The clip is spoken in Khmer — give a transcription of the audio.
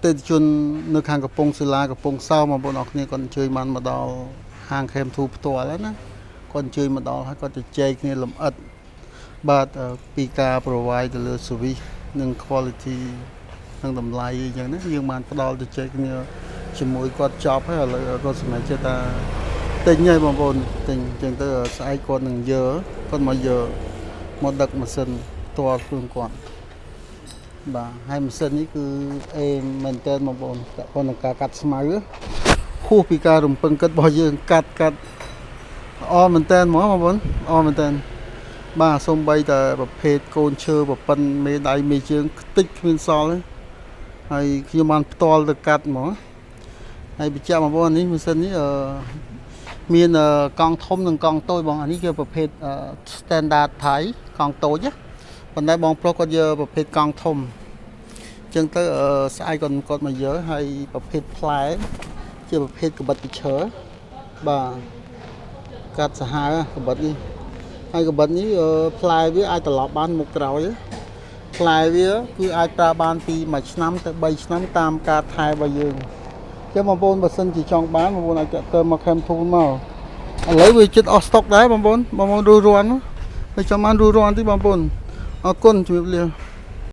តិថិជននៅខាងកំពង់សិលាកំពង់សោមបងប្អូនអរគ្នាគាត់អញ្ជើញបានមកដល់ហាង Cam 2ផ្ទាល់ហើយណាគាត់អញ្ជើញមកដល់ហើយគាត់ទៅចែកគ្នាលម្អិតបាទពីការ provide ទៅលើ service និង quality និងតម្លៃអញ្ចឹងណាយើងបានផ្ដល់ទៅចែកគ្នាជាមួយគាត់ចប់ហើយឥឡូវគាត់សម្រេចចិត្តថាទិញហើយបងប្អូនទិញអញ្ចឹងទៅស្អែកគាត់នឹងយកគាត់មកយកមកដឹកម៉ាស៊ីនផ្ទាល់ខ្លួនគាត់បាទហើយម៉ាស៊ីននេះគឺអេមែនតើបងប្អូនតើគាត់នឹងការកាត់ស្មៅហួសពីការរំពឹងគិតរបស់យើងកាត់កាត់ល្អមែនតើហ្មងបងប្អូនល្អមែនតើបាទសំបីតែប្រភេទកូនឈើប្រប៉ិនមេដៃមេជើងខ្ទេចគ្មានសល់ទេហើយខ្ញុំបានផ្ទាល់ទៅកាត់ហ្មងហើយបញ្ជាក់បងប្អូននេះម៉ាស៊ីននេះអឺមានកង់ធំនិងកង់តូចបងអានេះគឺប្រភេទ standard ថៃកង់តូចណាប៉ុន្តែបងប្រុសគាត់យកប្រភេទកង់ធំអញ្ចឹងទៅស្អែកគាត់គាត់មកយកហើយប្រភេទផ្លែជាប្រភេទកបិតពីឈើបាទកាត់សាហាវកបិតនេះហើយកបិតនេះផ្លែវាអាចត្រឡប់បានមុខក្រោយផ្លែវាគឺអាចប្រើបានពី1ឆ្នាំទៅ3ឆ្នាំតាមការថែរបស់យើងអញ្ចឹងបងប្អូនបើសិនជាចង់បានបងប្អូនអាចតាក់ទងមក Cam Tool មកឥឡូវវាជិតអស់ស្តុកដែរបងប្អូនបងប្អូនរួសរាន់ហើយចង់បានរួសរាន់តិចបងប្អូនអរគុណជំរាបលា។